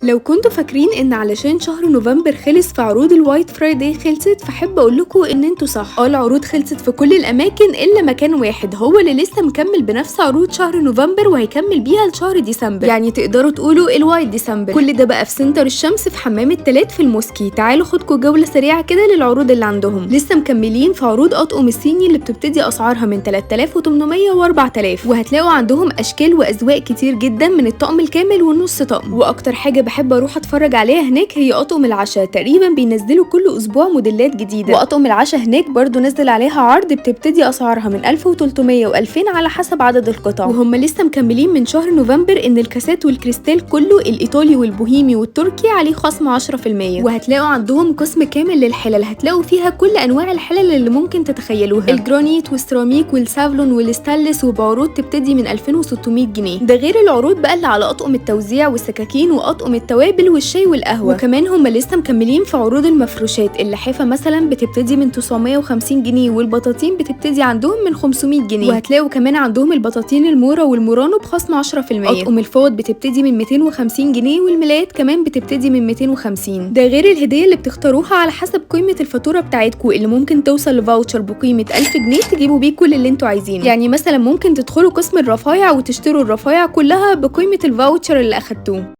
لو كنتوا فاكرين ان علشان شهر نوفمبر خلص فعروض ال White Friday خلصت، فحب اقول لكم ان انتوا صح. العروض خلصت في كل الاماكن الا مكان واحد هو اللي لسه مكمل بنفس عروض شهر نوفمبر وهيكمل بيها لشهر ديسمبر، يعني تقدروا تقولوا ال White December. كل ده بقى في سنتر الشمس في حمام التلات في الموسكي. تعالوا خدكوا جولة سريعة كده للعروض اللي عندهم. لسه مكملين في عروض اطقم الصيني اللي بتبتدي اسعارها من 3800 و4000، وهتلاقوا عندهم اشكال واذواق كتير جدا من الطقم الكامل والنص طقم. واكتر حاجة بحب اروح اتفرج عليها هناك هي اطقم العشاء، تقريبا بينزلوا كل اسبوع موديلات جديدة. واطقم العشاء هناك برضو نزل عليها عرض بتبتدي اسعارها من 1300 و2000 على حسب عدد القطع. وهم لسه مكملين من شهر نوفمبر ان الكاسات والكريستال كله الايطالي والبوهيمي والتركي عليه خصم 10%. وهتلاقوا عندهم قسم كامل للحلل، هتلاقوا فيها كل انواع الحلل اللي ممكن تتخيلوها، الجرانيت والسيراميك والسافلون والستانلس، وبعروض تبتدي من 2600 جنيه. ده غير العروض بقى اللي على اطقم التوزيع والسكاكين واطقم التوابل والشاي والقهوة. وكمان هم لسه مكملين في عروض المفروشات، اللحافه مثلا بتبتدي من 950 جنيه والبطاطين بتبتدي عندهم من 500 جنيه. وهتلاقوا كمان عندهم البطاطين المورا والمورانو بخصم 10%. اطقم الفوط بتبتدي من 250 جنيه والملايات كمان بتبتدي من 250. ده غير الهدية اللي بتختاروها على حسب قيمة الفاتورة بتاعتكم اللي ممكن توصل ل voucher بقيمة 1000 جنيه تجيبوا بيه كل اللي انتوا عايزينه. يعني مثلا ممكن تدخلوا قسم الرفايع وتشتروا الرفايع كلها بقيمة ال voucher اللي اخدتوه.